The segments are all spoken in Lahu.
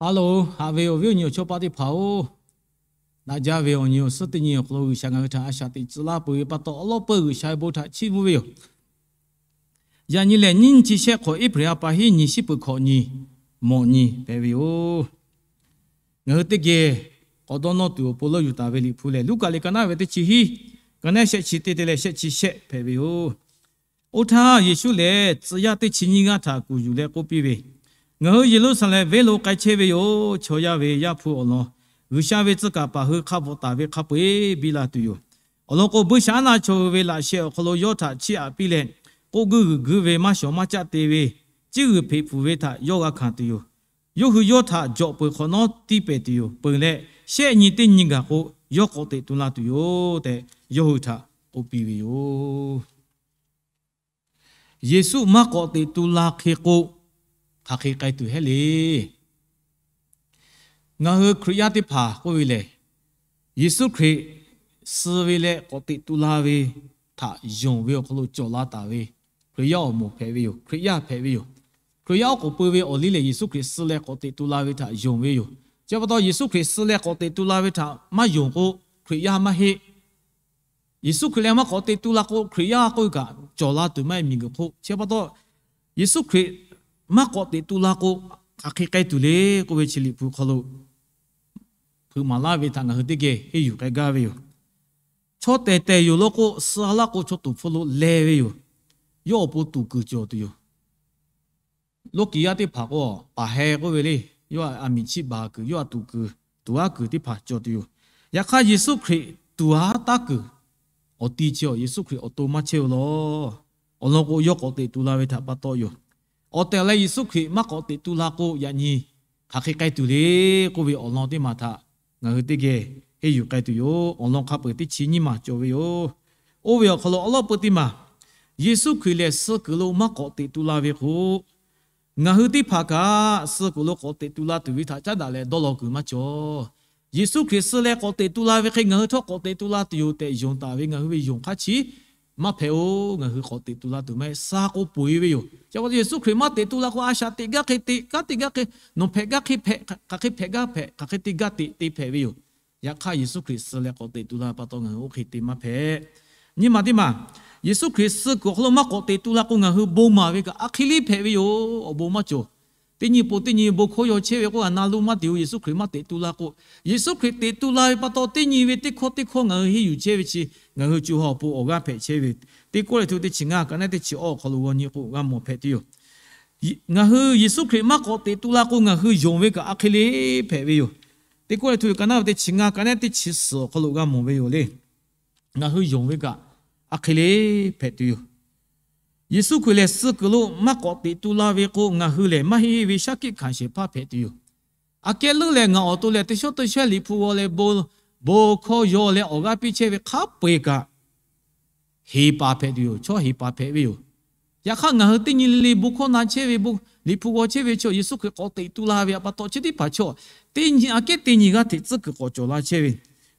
Hello, haꞈ ve awˬ viˉ awˬ nyi awˬ chawˇ paˆ teˇ hpaˍ-oˬ, daꞈ jaˇ ve awˬ nyi awˬ suhˉ teˇ nyi awˬ hk'aw lo G'uiˬsha ngaˬ hui htaꞈ a shaꞈ teꞈ tcuh laˇ peuˬ ve pa taw, awˉ lawˉ peuˬ G'uiˬsha ve bon htaꞈ chiˇ mvuh ve yoˬ. Yaꞈ nyi lehˬ, nyiˇ nyi chi shehˆ hk'awꞈ April ha pa hiˉ nyi, shiˉ peuˬ hkawꞈ nyi, mawꞈ nyi hpehꞈ ve yoˬ. Ngaˬ hui teˇ geh k'awꞈ dawˇ nawˇ tuˬ awˬ pon leuˆ yuˬ taˍ ve Liꞈ hpu lehˬ, Luˉkaꞈ liꞈ ka naˉ ve teˇ chi hiˉ, ka naˉ shehˆ chi teˇ te leh shehˆ chi shehˆ hpehꞈ ve yoˬ. Oˇ htaˇ Yeˍsuˆ lehˬ, tcuh yaˇ teˇ chi nyiˇ g'aˇ htaꞈ kuˬ yuˬ leh k'oˆ piˇ ve, Ngaˬ hui Yeˍruˆsaˍlehnˍ venˇ lo k'ai chehˇ ve yoˬ. Chaw yaˇ ve Yaˇ hpu awˬ lawn G'uiˬsha ve tcuh kaˍ paˍ hui hk'a bvuhꞈ taˍ ve hk'a peu-eˬ biˇ la tuˬ yoˬ. Awˬ lawn k'o, buiˇshaˆaˉnaˆ chaw hui ve laꞈ sheh awˬ hk'aw lo yawˇ htaꞈ chiˇ aꞈ piˇ leh, k'oˆ guiˇ g'uiˬ guiˇ ve maˇ shawˍ maˇ caˆ te ve, ciˉ g'uiˬ hpeꞈ pfuhˍ ve htaꞈ yawˇ g'a hkanˍ tuˬ yoˬ. Yawˇ hui yawˇ htaꞈ jawꞈ peuˬ hk'awꞈ nawˉ tiˇ pehˍ tuˬ yoˬ. Peuˬ leh, shehˆ nyi teˇ nyi gaˬ k'o, yawˇ k'awꞈ teꞈ tu la tuˬ yoˬ tehꞈ, yawˇ hui htaꞈ k'oˆ piˇ ve yoˬ. Yeˍsuˆ maˇ k'awꞈ teꞈ tu la hk'e k'o, hk'aˬ hk'e k'ai tuˬ hehˉ le. Ngaˬ hui Hkriꞈ yaˇ teˇ hpaˍ k'oˆ ve lehˬ, Yeˍsuˆ Hkriꞈ suh ve leh k'awꞈ teꞈ tu la ve htaꞈ yonˍ ve awˬ hk'aw lo cawˬ la taˍ ve Hkriꞈ yaˇ awˬ moˍ hpehꞈ ve yoˬ. Hkriꞈ yaˇ hpehꞈ ve yoˬ. Hkriꞈ yaˇ oˉ k'oˍ pui ve awˬ liˇ lehˬ, Yeˍsuˆ Hkriꞈ suh leh k'awꞈ teꞈ tu la ve htaꞈ yonˍ ve yoˬ. Chi pa taw, Yeˍsuˆ Hkriꞈ suh leh k'awꞈ teꞈ tu la ve htaꞈ maˇ yonˍ k'o, Hkriꞈ yaˇ maˇ heˆ. Yeˍsuˆ Hkriꞈ lehˬ maˇ k'awꞈ teꞈ tu la k'o, Hkriꞈ yaˇ k'oˆ ve kaꞈ cawˬ la tuˬ maˇ heˆ miˬguiˬ hk'oˆ. Chi pa taw, Yeˍsuˆ Hkriꞈ maˇ k'awꞈ teꞈ tu la k'o, hk'aˬ hk'e k'ai tuˬ le k'oˆ ve chi Liꞈ hpu hk'aw lo hpeuꞈ maˍ laˇ ve htaꞈ ngaˬ hui teˇ geh henˇ yuˬ k'ai gaˇ ve yoˬ. Chaw tehˬ tehˬ yoˬ law k'o, suh laˇ k'o, chaw tuˍ hpfuh lo leh ve yoˬ. Yawˇ awˬ pon tuˍ kuiˬ cawˬ tuˬ yoˬ. Loˇ kiˍ yaˇ teˇ hpaˍ k'o, paˍ heh k'oˆ ve le. Yawˇ a miˍ chiˇ baˬ kuiˬ, yawˇ a tuˍ kuiˬ, tuˍ aˉ kuiˬ teˇ hpaˍ cawˬ tuˬ yoˬ. Yaꞈ hk'aˇ, Yeˍsuˆ Hkriꞈ tuˍ aˉ taˉ kuiˬ awˬ ti chi awˬ Yeˍsuˆ Hkriꞈ awˬ to maˇ chehˇ-oˬ law. Awˬ lawn k'o, yawˇ k'awꞈ teꞈ tu la ve htaꞈ pa taw yoˬ. Awˬ tehˬ leh Yeˍsuˆ Hkriꞈ maˇ k'awꞈ teꞈ tu la k'o, yaꞈ nyi hk'aˬ hk'e k'ai tuˬ le k'oˆ ve awˬ lawn teˇ maˬ htaꞈ ngaˬ hui teˇ geh henˇ yuˬ k'ai tuˬ yoˬ. Awˬ lawn hk'a peu-eˬ teˇ chi nyiˇ maˬ cawˬ ve yoˬ. Oˇ ve awˬ hk'aw lo awˉ lawˉ peuˬ teˇ maˬ, Yeˍsuˆ Hkriꞈ lehˬ suh kuiˬ lo maˇ k'awꞈ teꞈ tu la ve k'o, ngaˬ hui teˇ hpaˍ kaꞈ suh kuiˬ lo k'awꞈ teꞈ tu la tuˬ ve htaꞈ caˉ daꞈ leh dawˇ law kuiˬ maˇ cawˬ. Yeˍsuˆ Hkriꞈ suh leh k'awꞈ teꞈ tu la ve hk'e ngaˬ hui htawˇ k'awꞈ teꞈ tu la tuˬ yoˬ tehꞈ yonˍ taˍ ve ngaˬ hui ve yonˍ hk'aˇ chi maˇ hpehꞈ-oˬ. Ngaˬ hui k'awꞈ teꞈ tu la tuˬ maˇ heˆ. Suh k'o peu-eˬ ve yoˬ. Chi pa taw Yeˍsuˆ Hkriꞈ maˇ teꞈ tu la k'o, a shaꞈ teꞈ gaˇ hk'e teꞈ, kanˉ te gaˇ hk'e, nawˬ hpehꞈ gaˇ hk'e hpehꞈ, hk'aˬ hk'e hpehꞈ gaˇ hpehꞈ, hk'aˬ hk'e te gaˇ teꞈ te hpehꞈ ve yoˬ. Yaꞈ hk'aˇ, Yeˍsuˆ Hkriꞈ suh leh k'awꞈ teꞈ tu la pa taw ngaˬ hui oˇ hk'e te maˇ hpehꞈ. Nyiˇ maˬ teˇ maˬ, Yeˍsuˆ Hkriꞈ suh kuiˬ awˬ hk'aw lo maˇ k'awꞈ teꞈ tu la k'o, ngaˬ hui bon maˍ ve kaꞈ a hk'e le hpehꞈ ve yoˬ. Awˬ bon maˇ cawˬ. Teˇ nyi po teˇ nyi bon hkawˇ yaw chehˇ ve k'o, a na lo maˇ te-o. Yeˍsuˆ Hkriꞈ maˇ teꞈ tu la k'o, Yeˍsuˆ Hkriꞈ teꞈ tu la ve pa taw, teˇ nyi ve teˇ hkawˇ teˇ hkawˇ ngaˬ hui henˇ yuˬ chehˇ ve chi, ngaˬ hui co ha awˬ pon awˬ g'aˇ hpehꞈ chehˇ ve. Teˇ Kawˇrenˍhtuˆ teˇ chi ngaˇ, ka naˉ teˇ chi awˇ awˬ hk'aw lo g'aw nyi k'o, g'a mawˬ hpehꞈ tuˬ yoˬ. Ngaˬ hui Yeˍsuˆ Hkriꞈ maˇ k'awꞈ teꞈ tu la k'o, ngaˬ hui yonˍ ve kaꞈ a hk'e le hpehꞈ ve yoˬ. Teˇ Kawˇrenˍhtuˆ ka naˉ ve teˇ chi ngaˇ, ka naˉ teˇ chi suhˍ awˬ hk'aw lo g'a mawˬ ve yoˬ le. Ngaˬ hui yonˍ ve kaꞈ a hk'e le hpehꞈ tuˬ yoˬ. Yeˍsuˆ Hkriꞈ lehˬ suh kuiˬ lo maˇ k'awꞈ teꞈ tu la ve k'o, ngaˬ hui lehˬ maˇ heˆ ve shaˉ hkiˆ hkanˍ shehˍ hpaˇ hpehꞈ tuˬ yoˬ. Aꞈ kehˉ leuˉ leh ngaˬ awˬ to leh teˇ shawˉ teˇ shawehˇ Liꞈ hpu g'aw leh bon, bon hkawˇ yaw leh awˬ g'aˇ piˇ chehˇ ve hk'a peu-eˬ kaꞈ, heˍ paˍ hpehꞈ tuˬ yoˬ. Chaw heˍ paˍ hpehꞈ ve yoˬ. Yaꞈ hk'aˇ, ngaˬ hui teˇ nyi le le bon hkawˇ na chehˇ ve, bon Liꞈ hpu g'aw chehˇ ve chaw, Yeˍsuˆ Hkriꞈ k'awꞈ teꞈ tu la ve pa taw, chi teˇ hpaˍ chaw teˇ nyi, aꞈ kehˉ teˇ nyi g'aˇ hteꞈ tcuhˉ kuiˬ k'awꞈ cawˬ la chehˇ ve.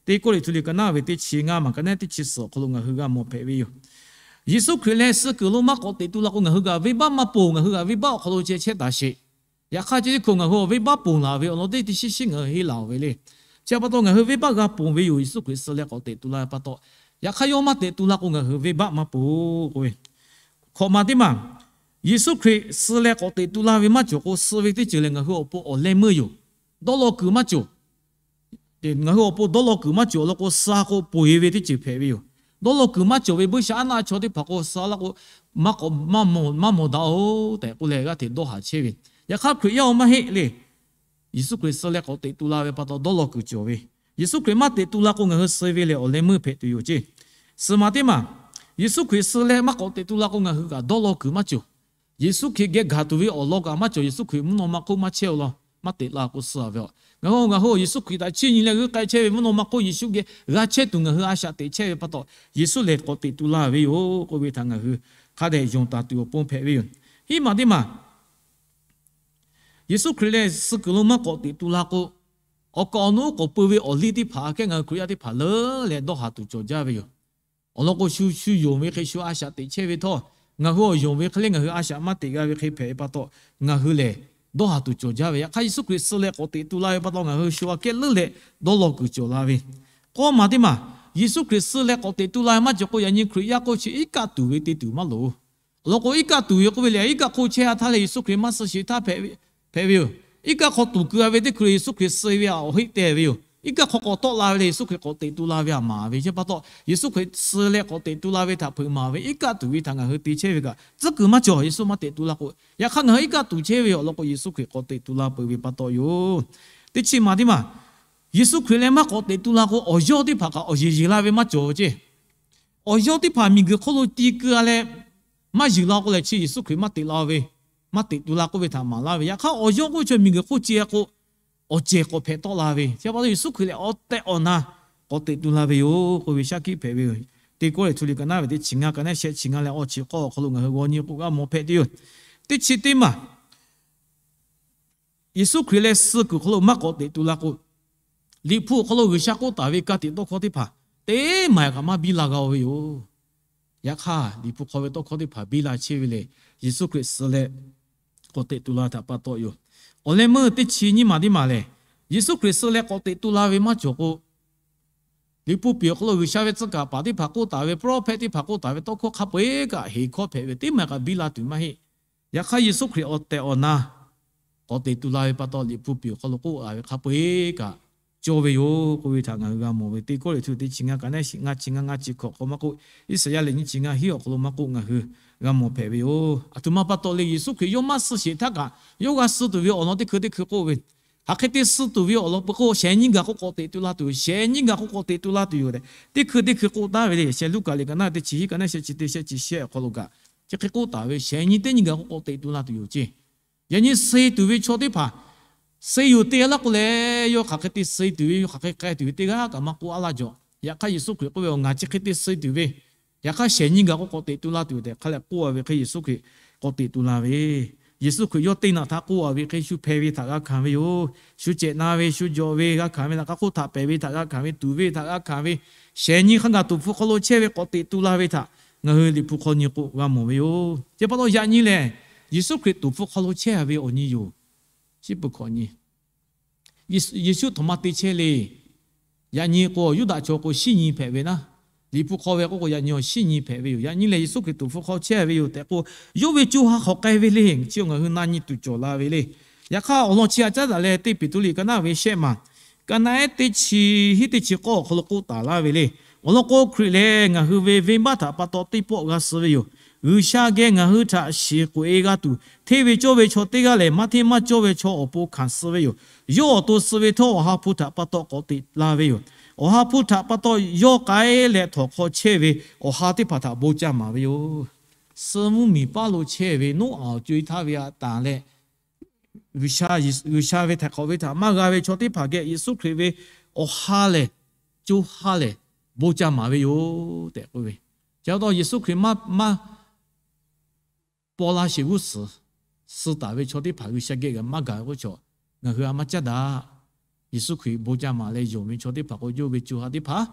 Teˇ Kawˇrenˍhtuˆ liꞈ ka naˉ ve teˇ chi ngaˇ maˬ, ka naˉ teˇ chi suhˍ awˬ hk'aw lo ngaˬ hui g'a mawˬ hpehꞈ ve yoˬ. Yeˍsuˆ Hkriꞈ lehˬ suh kuiˬ lo maˇ k'awꞈ teꞈ tu la k'o, ngaˬ hui kaꞈ venˇbaˆ maˇ ponˬ. Ngaˬ hui kaꞈ venˇbaˆ awˬ hk'aw lo ceh chehˇ taˍ sheˍ. Yaꞈ hk'aˇ, chi teˇ hkawˇ ngaˬ hui venˇbaˆ ponˬ laˬ ve awˬ lawn teˇ, teˇ shiˉ shiˉ ngaˬ hui henˇ laˬ-oˬ ve le. Chi pa taw ngaˬ hui venˇbaˆ g'a ponˬ ve yoˬ. Yeˍsuˆ Hkriꞈ suh leh k'awꞈ teꞈ tu la ve pa taw, yaꞈ hk'aˇ yawˇ maˇ teꞈ tu la k'o, ngaˬ hui venˇbaˆ maˇ ponˬ k'oˆ ve. Hkawꞈ maˬ teˇ maˬ, Yeˍsuˆ Hkriꞈ suh leh k'awꞈ teꞈ tu la ve maˇ cawˬ k'o, suh ve teˇ ceuˬ lehˬ ngaˬ hui awˬ pon awˬ leh meuˇ yoˬ. Dawˇ law kuiˬ maˇ cawˬ. Ngaˬ hui awˬ pon dawˇ law kuiˬ maˇ cawˬ law k'o, suh k'o ponˬ-e ve teˇ ceuˬ hpehꞈ ve yoˬ. Dawˇ law kuiˬ maˇ cawˬ ve buiˇshaˆaˉnaˆ chaw teˇ hpaˍ k'o, suh laˇ k'o, maˇ k'awꞈ maˇ mawˬ daꞈ-oˬ tehꞈ k'oˆ leh g'aˇ hteꞈ dawˇ haˍ chehˇ ve. Yaꞈ hk'aˇ, Hkriꞈ yaˇ-oˬ maˇ heˆ le. Yeˍsuˆ Hkriꞈ suh leh k'awꞈ teꞈ tu la ve pa taw dawˇ law kuiˬ cawˬ ve. Yeˍsuˆ Hkriꞈ maˇ teꞈ tu la k'o, ngaˬ hui suh ve lehˬ awˬ leh meuˇ hpehꞈ tuˬ yoˬ ceˇ. Suhˍ maˬ teˇ maˬ, Yeˍsuˆ Hkriꞈ suh leh maˇ k'awꞈ teꞈ tu la k'o, ngaˬ hui kaꞈ dawˇ law kuiˬ maˇ cawˬ. Yeˍsuˆ Hkriꞈ geh gaˬ tuˬ ve awˬ lawn kaꞈ maˇ cawˬ. Yeˍsuˆ Hkriꞈ mvuhˇ naw ma hk'oˆ maˇ chehˇ-oˬ law, maˇ teꞈ la k'o suh-a ve yoˬ. Ngaˬ hui, ngaˬ hui Yeˍsuˆ Hkriꞈ htaꞈ chiˇ nyi leh g'uiˇ k'ai chehˇ ve, mvuhˇ naw ma hk'oˆ Yeˍsuˆ geh g'a chehˇ tuˬ ngaˬ hui a shaꞈ teꞈ chehˇ ve pa taw, Yeˍsuˆ lehˬ k'awꞈ teꞈ tu laˇ ve yoˬ k'oˆ ve htaꞈ ngaˬ hui hk'a dehꞈ yonˍ taˍ tuˬ awˬ pon hpehꞈ ve yoˬ. Hiˉ maˬ teˇ maˬ, Yeˍsuˆ Hkriꞈ lehˬ suh kuiˬ lo maˇ k'awꞈ teꞈ tu la k'o, awˬ kaˍ awˬ nu oˉ k'oˍ pui ve awˬ liˇ teˇ hpaˍ aꞈ kehˉ ngaˬ hui Hkriꞈ yaˇ teˇ hpaˍ leuˉ leh dawˇ haˍ tuˬ cawˬ jaˇ ve yoˬ. Awˬ lawn k'o, shu shu yonˍ ve hk'e shu a shaꞈ teꞈ chehˇ ve htawˇ, ngaˬ hui awˬ yonˍ ve hk'e le ngaˬ hui a shaꞈ maˇ teꞈ g'a ve hk'e hpehꞈ ve pa taw, ngaˬ hui lehˬ dawˇ haˍ tuˬ cawˬ jaˇ ve. Yaꞈ hk'aˇ, Yeˍsuˆ Hkriꞈ suh leh k'awꞈ teꞈ tu la ve pa taw, ngaˬ hui shu aꞈ kehˉ leuˉ leh dawˇ law kuiˬ cawˬ la ve. K'awˇ maˬ teˇ maˬ, Yeˍsuˆ Hkriꞈ suh leh k'awꞈ teꞈ tu la ve maˇ cawˬ k'o, yaꞈ nyi Hkriꞈ yaˇ k'oˆ chi iˉ kaˆ tuˬ ve te tuˬ maˇ loˍ. Awˬ lawn k'o, iˉ kaˆ tuˬ ve k'oˆ ve lehˬ, iˉ kaˆ hk'oˆ chehˇ a htaˇ leh Yeˍsuˆ Hkriꞈ maˇ suh sheˍ htaˇ hpehꞈ ve yoˬ. Iˉ kaˆ hk'aw tuˬ keu a ve teˇ hkui Yeˍsuˆ Hkriꞈ suh ve a awˬ heˆ te ve yoˬ. Iˉ kaˆ hk'aw k'awꞈ tawˆ la ve leh Yeˍsuˆ Hkriꞈ k'awꞈ teꞈ tu la ve a maˍ ve. Chi pa taw, Yeˍsuˆ Hkriꞈ suh leh k'awꞈ teꞈ tu la ve htaꞈ hpeuꞈ maˍ ve iˉ kaˆ tuˬ ve htaꞈ ngaˬ hui te chehˇ ve kaꞈ, tcuhˉ kuiˬ maˇ cawˬ. Yeˍsuˆ maˇ teꞈ tu la k'o, yaꞈ hk'aˇ ngaˬ hui iˉ kaˆ tuˬ chehˇ ve yoˬ. Awˬ lawn k'o, Yeˍsuˆ Hkriꞈ k'awꞈ teꞈ tu la peuˬ ve pa taw yoˬ. Teˇ chi maˬ teˇ maˬ, Yeˍsuˆ Hkriꞈ leh maˇ k'awꞈ teꞈ tu la k'o, awˬ yawˇ teˇ hpaˍ kaꞈ awˬ yeˬ yeˬ la ve maˇ cawˬ ceˇ. Awˬ yawˇ teˇ hpaˍ miˬguiˬ hk'oˆ lo ti keu a leh maˇ yuˬ la k'o lehˬ, chi Yeˍsuˆ Hkriꞈ maˇ teꞈ la ve, maˇ teꞈ tu la k'oˆ ve htaꞈ maˍ laˇ ve. Yaꞈ hk'aˇ, awˬ yawˇ k'oˆ ve chaw miˬguiˬ hk'oˆ ce a k'o, awˬ cehˬ k'awꞈ hpehꞈ tawˆ la ve. Chi pa taw Yeˍsuˆ Hkriꞈ lehˬ, awˬ tehˬ awˬ na k'awꞈ teꞈ tu la ve yoˬ k'oˆ ve shaˉ hkiˆ hpehꞈ ve yoˬ. Teˇ Kawˇrenˍhtuˆ liꞈ ka naˉ ve teˇ chi ngaˇ, ka naˉ shehˆ chi ngaˇ leh awˇ chi k'awˇ awˬ hk'aw lo ngaˬ hui g'aw nyi k'o g'a mawˬ hpehꞈ tuˬ yoˬ. Teˇ chi teˇ maˬ, Yeˍsuˆ Hkriꞈ leh suh kuiˬ hk'aw lo maˇ k'awꞈ teꞈ tu la k'o, Liꞈ hpu awˬ hk'aw lo G'uiˬsha k'oˆ taˍ ve ka tiꞈ tawˇ hkawˇ teˇ hpaˍ teˇ maˬ kaꞈ maˇ biˇ la g'a ve yoˬ. Yaꞈ hk'aˇ, Liꞈ hpu hk'aw ve tawˇ hkawˇ teˇ hpaˍ biˇ la chehˇ ve lehˬ, Yeˍsuˆ Hkriꞈ suh leh k'awꞈ teꞈ tu la ve htaꞈ pa taw yoˬ. Awˬ leh meuˇ teˇ chi nyiˇ maˬ teˇ maˬ lehˬ, Yeˍsuˆ Hkriꞈ suh leh k'awꞈ teꞈ tu la ve maˇ cawˬ k'o, Liꞈ hpu piˍ awˬ hk'aw lo G'uiˬsha ve tcuh kaˍ paˍ teˇ hpaˍ k'oˆ taˍ ve, prophet teˇ hpaˍ k'oˆ taˍ ve tawˇ hkawˇ hk'a peu-eˬ kaꞈ heˍ hkawˇ hpehꞈ ve, teˇ maˬ kaꞈ biˇ la tuˬ maˇ heˆ. Yaꞈ hk'aˇ, Yeˍsuˆ Hkriꞈ awˬ tehˬ awˬ na k'awꞈ teꞈ tu la ve pa taw, Liꞈ hpu piˍ awˬ hk'aw lo k'oˆ taˍ ve hk'a peu-eˬ kaꞈ cawˇ ve yoˬ k'oˆ ve htaꞈ ngaˬ hui g'a mawˬ ve. Teˇ Kawˇrenˍhtuˆ teˇ chi ngaˇ, ka naˉ ngaˇ chi ngaˇ, ngaˇ chi hkawꞈ hk'aw maˇ k'oˆ, Iˉsaˍyaˆ lehˬ nyiˇ chi ngaˇ hinˉ awˬ hk'aw lo maˇ k'oˆ, ngaˬ hui g'a mawˬ hpehꞈ ve yoˬ. Aˬ htoꞈ ma pa taw le, Yeˍsuˆ Hkriꞈ yawˇ maˇ suh sheˍ htaˇ kaꞈ, yawˇ g'a suh tuˬ ve awˬ lawn teˇ hkui teˇ hkui k'oˆ ve, hk'aˬ hk'e te suh tuˬ ve awˬ lawn peuˬ k'o, shehˍ nyi gaˬ k'o k'awꞈ teꞈ tu la tuˬ yoˬ, shehˍ nyi gaˬ k'o k'awꞈ teꞈ tu la tuˬ yoˬ tehꞈ, teˇ hkui teˇ hkui k'oˆ taˍ ve le. Shehˍ Luˉkaꞈ liꞈ ka naˉ teˇ chi hiˉ, ka naˉ shehˆ chi teˇ, shehˆ chi shehˆ awˬ hk'aw lo kaꞈ chi hk'e k'oˆ taˍ ve, shehˍ nyi teˇ nyi gaˬ k'o k'awꞈ teꞈ tu la tuˬ yoˬ ceˇ. Yaꞈ nyi suh tuˬ ve chaw teˇ hpaˍ suh yoˬ te laˇ k'o leh, yawˇ hk'aˬ hk'e te suh tuˬ ve, yawˇ hk'aˬ hk'e k'ai tuˬ ve teˇ g'aˇ kaꞈ maˇ k'oˆ a laˇ jaw. Yaꞈ hk'aˇ, Yeˍsuˆ Hkriꞈ k'oˆ ve, Awˬ, ngaˬ chi hk'e te suh tuˬ ve, yaꞈ hk'aˇ shehˍ nyi gaˬ k'o k'awꞈ teꞈ tu la tuˬ yoˬ tehꞈ hk'a leh k'oˆ a ve hk'e, Yeˍsuˆ Hkriꞈ k'awꞈ teꞈ tu la ve. Yeˍsuˆ Hkriꞈ yawˇ teˇ naꞈ htaꞈ k'oˆ a ve hk'e, shu hpeh ve htaꞈ g'a hkanˍ ve yoˬ. Shu cehˬ na ve, shu jawꞈ ve g'a hkanˍ ve, laꞈ ka hk'oˆ htaꞈ pehˬ ve htaꞈ g'a hkanˍ ve, tuˍ ve htaꞈ g'a hkanˍ ve, shehˍ nyi hk'a gaˬ tuˍ hpfuh hk'aw lo chehˇ ve k'awꞈ teꞈ tu la ve htaꞈ ngaˬ hui Liꞈ hpu hk'aw nyi k'o g'a mawˬ ve yoˬ. Chi pa taw yaꞈ nyi lehˬ, Yeˍsuˆ Hkriꞈ tuˍ hpfuh hk'aw lo chehˇ ve awˬ nyi yoˬ. Chi beuꞈ hkawꞈ nyi, Yeˍsuˆ htaꞈ maˇ te chehˇ le. Yaꞈ nyi k'o, Yuˇdaꞈ chaw k'o shinˉ nyi hpehꞈ ve naˉ, Liꞈ hpu hk'aw ve k'oˆ k'o, yaꞈ nyi awˬ shinˉ nyi hpehꞈ ve yoˬ. Yaꞈ nyi lehˬ, Yeˍsuˆ Hkriꞈ tuˍ hpfuh hk'aw chehˇ ve yoˬ tehꞈ k'o, yawˇ ve co ha hk'awꞈ k'ai ve le. Chi ngaˬ hui na nyi tuˬ cawˬ la ve le. Yaꞈ hk'aˇ, awˬ lawn chi htaꞈ caˉ daꞈ leh, teˇ Peˍtruˆ liꞈ ka naˉ ve shehˆ maˬ, ka naˉ ehˉ teˇ chi hiˉ teˇ chi k'awˇ awˬ hk'aw lo k'oˆ taˍ laˇ ve le. Awˬ lawn k'o, Hkriꞈ lehˬ ngaˬ hui ve venˇbaˆ htaꞈ pa taw teˇ pawˆ g'a suh ve yoˬ. G'uiˬsha geh ngaˬ hui htaꞈ shiˍ k'oꞈ e g'a tuˬ, hteˇ ve cawˇ ve chaw teˇ g'aˇ lehˬ, maˇ hteˇ maˇ cawˇ ve chaw awˬ pon hkanˍ suh ve yoˬ. Yawˇ awˬ to suh ve htawˇ, Awˬ ha hpu htaꞈ pa taw k'awꞈ teꞈ la ve yoˬ. Awˬ ha hpu htaꞈ pa taw yawˇ k'ai leh htawnˍ hk'aw chehˇ ve awˬ ha teˇ hpaˍ htaꞈ bon ca maˍ ve yoˬ. Suh mvuhˇmiˬ paˉ lo chehˇ ve Noˉaꞈ awˬ co e htaˇ ve a tanˍ leh, G'uiˬsha ve htaiˍ hk'awꞈ ve htaꞈ maˇ g'a ve chaw teˇ hpaˍ geh Yeˍsuˆ Hkriꞈ ve awˬ ha lehˬ, co ha lehˬ, bon ca maˍ ve yoˬ tehꞈ k'oˆ ve. Chi pa taw Yeˍsuˆ Hkriꞈ maˇ maˇ paw la sheˍ g'uˇ suhˍ suh taˍ ve chaw teˇ hpaˍ G'uiˬsha geh g'a maˇ gaˬ ve k'oˆ chaw, ngaˬ hui a maˇ caˉ daꞈ. Yeˍsuˆ Hkriꞈ bon ca maˍ leh yonˍ ve chaw teˇ hpaˍ k'o, yawˇ ve co ha teˇ hpaˍ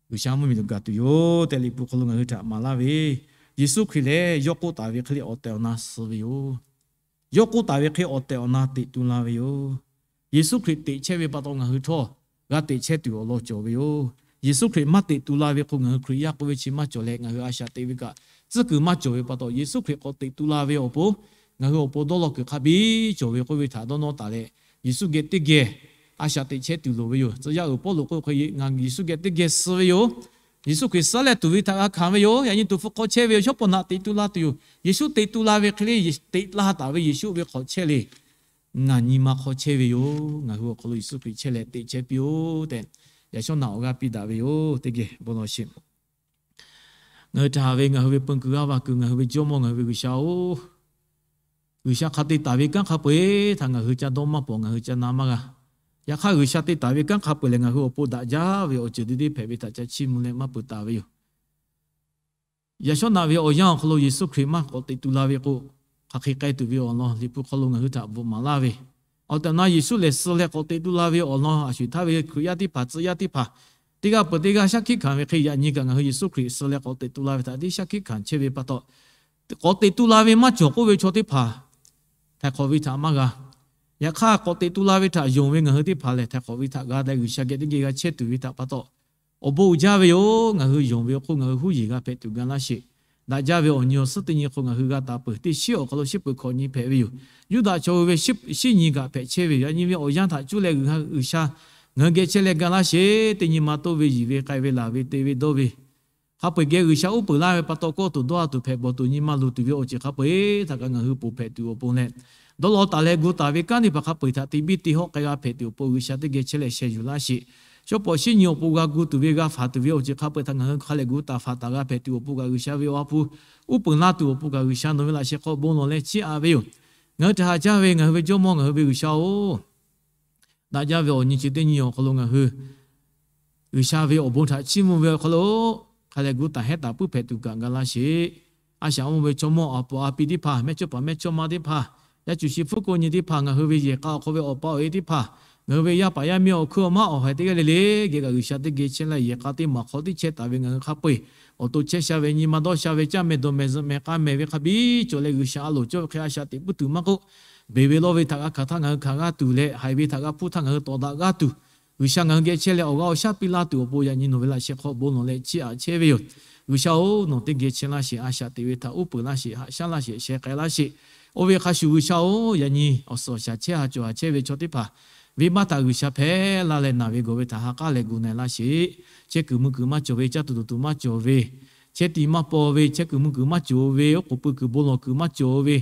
G'uiˬsha mvuhˇmiˬ lo gaˬ tuˬ yoˬ tehꞈ, Liꞈ hpu hk'aw lo ngaˬ hui htaꞈ maˍ laˇ ve, Yeˍsuˆ Hkriꞈ lehˬ yawˇ k'oˆ taˍ ve hk'e le awˬ tehˬ awˬ na suh ve yoˬ. Yawˇ k'oˆ taˍ ve hk'e awˬ tehˬ awˬ na teꞈ tu la ve yoˬ. Yeˍsuˆ Hkriꞈ teꞈ chehˇ ve pa taw ngaˬ hui htawˇ g'a teꞈ chehˇ tuˬ awˬ lawn cawˬ ve yoˬ. Yeˍsuˆ Hkriꞈ maˇ teꞈ tu la ve k'o, ngaˬ hui Hkriꞈ yaˇ k'oˆ ve chi maˇ cawˬ leh, ngaˬ hui a shaꞈ teꞈ ve kaꞈ tcuhˉ kuiˬ maˇ cawˬ ve pa taw, Yeˍsuˆ Hkriꞈ k'awꞈ teꞈ tu la ve awˬ pon ngaˬ hui awˬ pon dawˇ law kuiˬ hk'a biˇ cawˬ ve k'oˆ ve htaꞈ dawˇ nawˇ taˍ leh, Yeˍsuˆ geh teˇ geh a shaꞈ teꞈ chehˇ tuˬ loˍ ve yoˬ. Tcuh yaˇ uiˍ Pawˇluꞈ k'oˆ hk'e, Yeˍsuˆ geh teˇ geh suh ve yoˬ. Yeˍsuˆ Hkriꞈ suh leh tuˍ ve htaꞈ g'a hkanˍ ve yoˬ. Yaꞈ nyi tuˍ hpfuh hk'aw chehˇ ve yoˬ. Shawˉ pawˍ naꞈ teꞈ tu la tuˬ yoˬ. Yeˍsuˆ teꞈ tu la ve hk'e le, teꞈ la taˍ ve Yeˍsuˆ ve hk'awꞈ chehˇ le. Ngaˬ nyi ma hk'aw chehˇ ve yoˬ. Ngaˬ hui awˬ hk'aw lo Yeˍsuˆ Hkriꞈ chehˇ leh teꞈ chehˇ piˇ-oˆ tehꞈ, yaꞈ shawˉ naꞈ awˬ g'aˇ piˇ daꞈ ve yoˬ. Teˇ geh bon lawˬ sheˍ. Ngaˬ hui htaꞈ haꞈ ve ngaˬ hui ve peun kuiˬ g'aˇ va kuiˬ, ngaˬ hui ve Jawˇmawˇ, ngaˬ hui ve G'uiˬsha-oˬ, G'uiˬsha hk'a te taˍ ve kanˉ hk'a peu-eˬ htaꞈ ngaˬ hui ca dawˇ maˇ pawˍ, ngaˬ hui ca na maˇ g'a. Yaꞈ hk'aˇ, G'uiˬsha te taˍ ve kanˉ hk'a peu-eˬ lehˬ, ngaˬ hui awˬ pon daꞈ jaˇ ve awˬ ceuˬ teˇ deˇ hpehꞈ ve htaꞈ ca chiˇ mvuh leh maˇ peuˬ taˍ ve yoˬ. Yaꞈ shawˉ naꞈ ve awˬ yanˇ awˬ hk'aw lo Yeˍsuˆ Hkriꞈ maˇ k'awꞈ teꞈ tu la ve k'o, hk'aˬ hk'e k'ai tuˬ ve awˬ lawn Liꞈ hpu hk'aw lo ngaˬ hui htaꞈ bvuhꞈ maˍ laˇ ve, awˬ tehˬ awˬ na Yeˍsuˆ lehˬ suh leh k'awꞈ teꞈ tu la ve awˬ lawn, a sho-eˬ htaˇ ve Hkriꞈ yaˇ teˇ hpaˍ, tcuh yaˇ teˇ hpaˍ, teˇ g'aˇ peuˬ teˇ g'aˇ shaˉ hkiˆ hkanˍ ve hk'e, yaꞈ nyi kaꞈ ngaˬ hui Yeˍsuˆ Hkriꞈ suh leh k'awꞈ teꞈ tu la ve htaꞈ tiˉ shaˉ hkiˆ hkanˍ chehˇ ve pa taw, k'awꞈ teꞈ tu la ve maˇ cawˬ k'oˆ ve chaw teˇ hpaˍ htaiˍ hk'awꞈ ve htaꞈ maˇ g'a. Yaꞈ hk'aˇ, k'awꞈ teꞈ tu la ve htaꞈ yonˍ ve ngaˬ hui teˇ hpaˍ lehˬ, htaiˍ hk'awꞈ ve htaꞈ g'a leh G'uiˬsha geh teˇ geh g'a chehˇ tuˬ ve htaꞈ pa taw, awˬ bon uiˍ jaˇ ve yoˬ. Ngaˬ hui yonˍ ve awˬ hk'oˆ ngaˬ hui huˉ yeˬ g'a hpehꞈ tuˬ ga laˇ sheˍ. Daꞈ jaˇ ve awˬ nyi awˬ suhˉ teˇ nyi hk'aw ngaˬ hui g'a taˍ peuˬ. Teˇ shiˉ awˬ hk'aw lo shiˉ peuˬ hkawꞈ nyi hpehꞈ ve yoˬ. Yuˇdaꞈ chaw hui ve shiˉ nyi kaꞈ hpehꞈ chehˇ ve yoˬ. Yaꞈ nyi ve awˬ yanˇ htaꞈ cuˇ leh G'uiˬsha ngaˬ hui geh chehˇ leh ga laˇ sheˍ. Teˇ nyi ma toˇ ve, yiˬ ve, k'ai ve, laˬ ve, te ve, dawˇ ve, hk'a peu-eˬ geh G'uiˬsha uˉ peunˍ laˇ ve pa taw, kawˇ tuˬ dawˇ a tuˬ hpehꞈ bawˬ tuˬ nyi ma luˬ tuˬ ve awˬ ceuˬ hk'a peu-eˬ htaꞈ kaꞈ ngaˬ hui ponˬ hpehꞈ tuˬ awˬ pon leh, dawˇ law taˍ leh gu taˍ ve kanˉ teˇ hpaˍ hk'a peu-eˬ htaꞈ te biˇ te hawˆ k'ai g'a hpehꞈ tuˬ awˬ pon G'uiˬsha teˇ geh chehˇ leh sheh yuˬ laˇ sheˍ. Shawˉ pawˍ shiˉ nyi awˬ pon g'a gu tuˬ ve, g'a faˍ tuˬ ve awˬ ceuˬ hk'a peu-eˬ htaꞈ ngaˬ hui hk'a lehˬ gu taˍ faˍ taˍ g'a hpehꞈ tuˬ awˬ pon kaꞈ G'uiˬsha ve awˬ ha hpu uˉ peunˍ laˇ tuˬ awˬ pon kaꞈ G'uiˬsha nawˬ ve laꞈ sheh hk'aw bon lawˬ leh chiˇ aꞈ ve yoˬ. Ngaˬ hui htaꞈ haꞈ jaˇ ve ngaˬ hui ve Jawˇmawˇ, ngaˬ hui ve G'uiˬsha-oˬ, daꞈ jaˇ ve awˬ nyi chi teˇ nyi awˬ hk'aw lo ngaˬ hui G'uiˬsha ve awˬ bon htaꞈ chiˇ mvuh ve awˬ hk'aw lo hk'a lehˬ gu taˍ hehˉ taˍ puiˉ hpehꞈ tuˬ kaꞈ ga laˇ sheˍ. A shaꞈ mvuh ve chaw mawˇ awˬ puˍ awˬ pi teˇ hpaˍ, mehˇchawˇ paˍ mehˇchawˇma teˇ hpaˍ, yaˇ cuˬ shi hpfuhˇ ko nyi teˇ hpaˍ, ngaˬ hui ve yehˬ k'a awˬ hk'aw ve awˬ pa awˬ e teˇ hpaˍ, ngaˬ hui ve yaˇ paˍ yaˇ miˇ awˬ hkuiˉ awˬ maˉ awˬ haiˬ teˇ g'aˇ le le geh kaꞈ G'uiˬsha teˇ geh chehˇ leh yehˬ k'a teˇ maˬ hk'aw tiˉ chehˇ taˍ ve ngaˬ hui hk'a peu-eˬ awˬ to chehˇ sha ve, nyi ma dawˇ sha ve, caˇ mehˍ dawˬ mehˍ zuhꞈ mehˍ k'a mehˍ ve hk'a biˇ cawˬ leh G'uiˬsha a loˍ cawˇ ve hk'e a shaꞈ teꞈ puiˉ tuˬ maˇ k'oˆ, beˬ ve lawˇ ve htaꞈ g'a hkanˍ htaˇ ngaˬ hui hkanˍ g'aˇ tuˬ leh, haiˬ ve htaꞈ g'a hpuˇ htaˇ ngaˬ hui tawˍ daꞈ g'aˇ tuˬ, G'uiˬsha ngaˬ hui geh chehˇ leh awˬ g'aˇ awˬ shaˉ piˇ laˇ tuˬ awˬ pon yaꞈ nyi nawˬ ve laꞈ sheh hk'aw bon lawˬ leh chiˇ aꞈ chehˇ ve yoˬ. G'uiˬsha-oˬ, nawˬ teˇ geh chehˇ laˇ sheˍ. A shaꞈ teꞈ ve htaꞈ uˉ peunˍ laˇ sheˍ. Haꞈ shaˉ laˇ sheˍ. Sheh k'ai laˇ sheˍ. Oˇ ve hk'a shuˍ G'uiˬsha-oˬ, yaꞈ nyi awˬ suhˍ awˬ shaˍ chehˇ ha cawˬ ha chehˇ ve chaw teˇ hpaˍ venˇbaˆ htaꞈ G'uiˬsha hpehꞈ la leh naˬ ve gawˬ ve htaꞈ ha k'aˉ leh gu na-e laˇ sheˍ. Chehˇ kuiˬ mui kuiˬ maˇ cawˬ ve, caˇ tuˬ dawˬ tuˬ maˇ cawˬ ve, chehˇ tiꞈ maˇ paw ve, chehˇ kuiˬ mui kuiˬ maˇ cawˬ ve, oˉ k'oˍ pui kuiˬ bon lawˬ kuiˬ maˇ cawˬ ve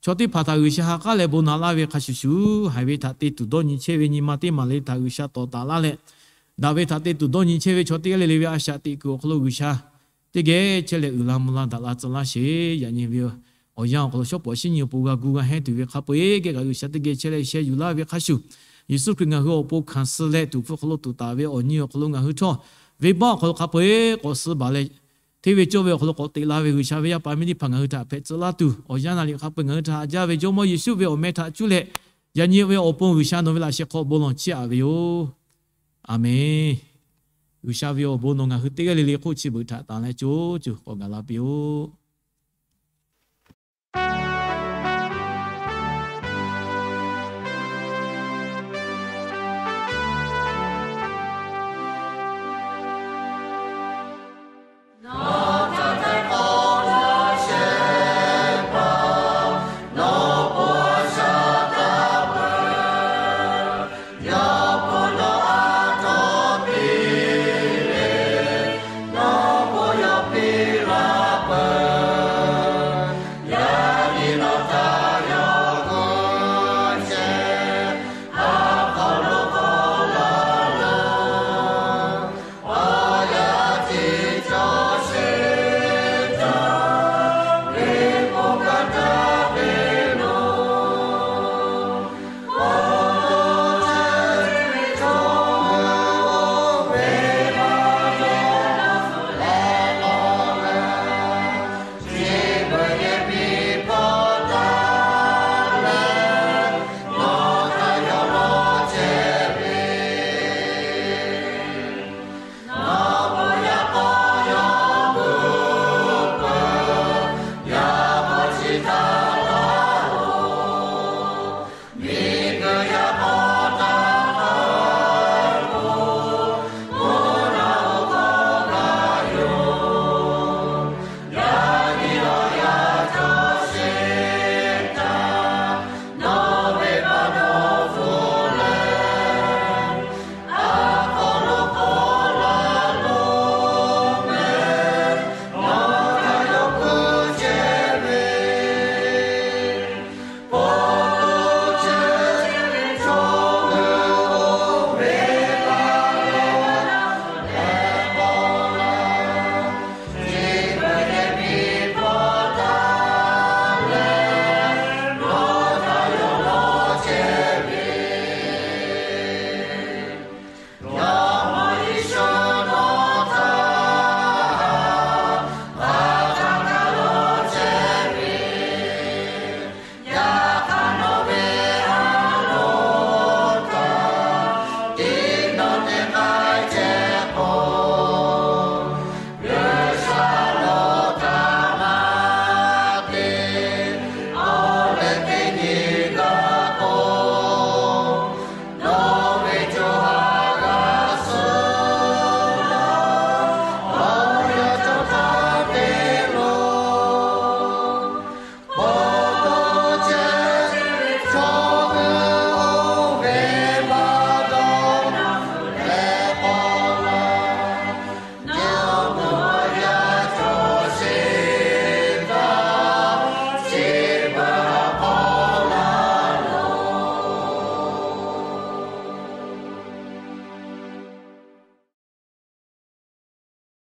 chaw teˇ hpaˍ htaꞈ G'uiˬsha ha k'aˉ leh bon na laˇ ve hk'a shuˍ shuˍ, haiˬ ve htaꞈ te tuˬ dawˇ nyi chehˇ ve nyi ma teˇ maˬ le htaꞈ G'uiˬsha tawˍ taˍ laˇ leh, daꞈ ve htaꞈ te tuˬ dawˇ nyi chehˇ ve chaw teˇ g'aˇ le le ve a shaꞈ teꞈ kuiˬ awˬ hk'aw lo G'uiˬsha teˇ geh chehˇ leh uiˍ la mvuh la daꞈ la tcuh laˇ sheˍ. Yaꞈ nyi ve awˬ yanˇ awˬ hk'aw lo shawˉ pawˍ shiˉ nyi awˬ pon g'a gu g'a hehnˇ tuˬ ve hk'a peu-eˬ geh kaꞈ G'uiˬsha teˇ geh chehˇ leh sheh yuˬ laˇ ve hk'a shuˍ, Yeˍsuˆ Hkriꞈ ngaˬ hui awˬ pon hkanˍ suh leh tuˍ hpfuh hk'aw lo tuˍ taˍ ve awˬ nyi awˬ hk'aw lo ngaˬ hui htawˇ venˇbaˆ awˬ hk'aw lo hk'a peu-eˬ k'awꞈ suh baˬ leh, hteˇ ve cawˇ ve awˬ hk'aw lo k'awꞈ teꞈ la ve G'uiˬsha ve yaˇ paˍ miˇ teˇ hpaˍ ngaˬ hui htaꞈ hpehꞈ tcuh laˇ tuˬ, awˬ yanˇ naˍ riˍ hk'a peu-eˬ ngaˬ hui htaꞈ haꞈ jaˇ ve Jawˇmawˇ Yeˍsuˆ ve awˬ meh htaꞈ cuˇ leh, yaꞈ nyi ve awˬ pon G'uiˬsha nawˬ ve laꞈ sheh hk'aw bon lawˬ chiˇ aꞈ ve yoˬ. A menˬ. G'uiˬsha ve awˬ bon nawˬ ngaˬ hui teˇ g'aˇ le le hk'oˆ chi beuꞈ htaꞈ tanˍ leh co co k'awꞈ gaˬ la piˇ-oˆ.